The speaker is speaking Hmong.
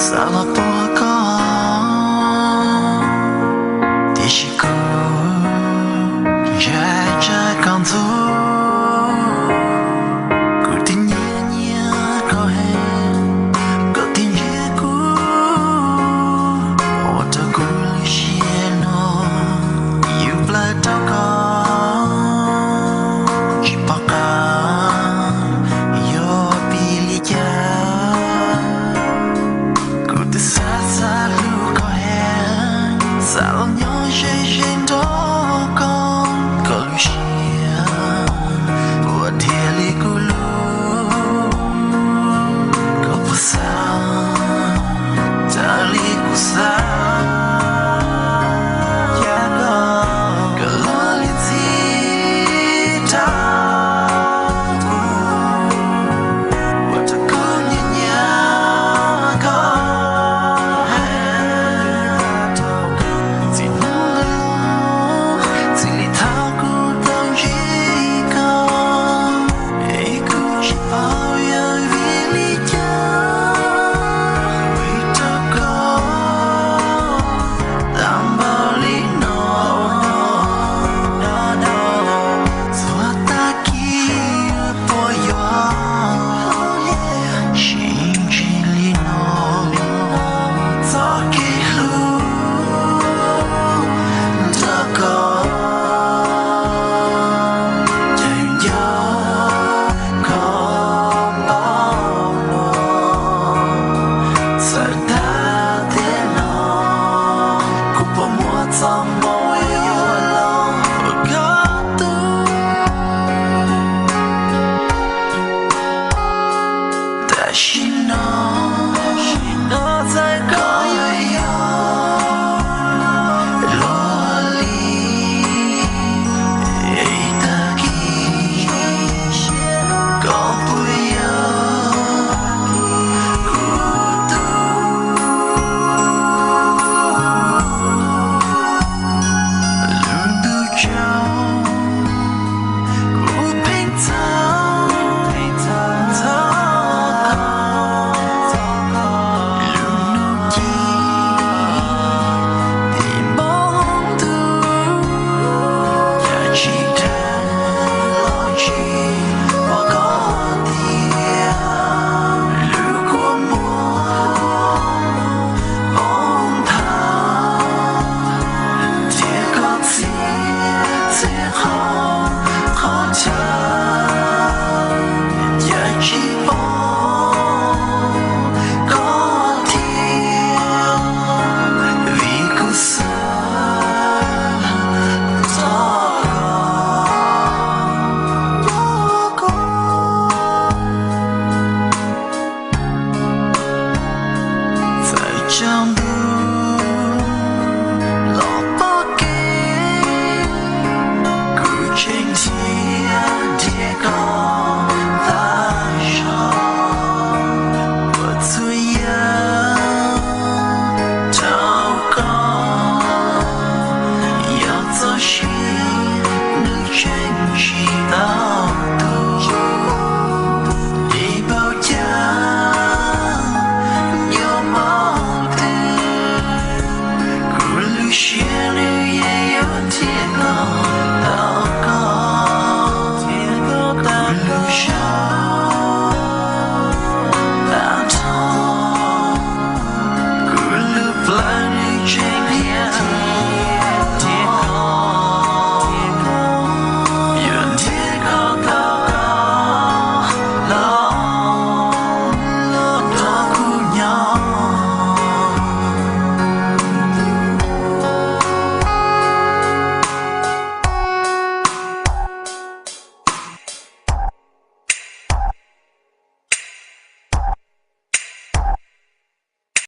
Xav los tua koj, tiam sis kuv ntshai tsam koj ntxub. Kuv twb nyiam nyiam koj heev, koj twb nyiam kuv, ua rau kuv lub siab no yuav plawv rau koj, tsis pom qab yog vim li cas. Kuv twb xav xav hlub koj heev, xav los nyob ze ze nrog koj, koj lub siab puas dhia li kuv lub, koj puas xav raws li kuv xav, koj los li txhij rau kuv, ua rau kuv nyiam nyiam koj heev. Txij hnub ntawd los txij li thaum kuv tau ntsib koj, es kuv tsis paub yog vim li cas, vim rau koj tau npaum li no. Txhua tag kis puas yuav sib ntsib li no, txoj kev hlub nrog koj ces nco koj paub no. Txawm tag tiam no kuv puas muaj txoj hmoo yuav los ua koj tug, tam sim no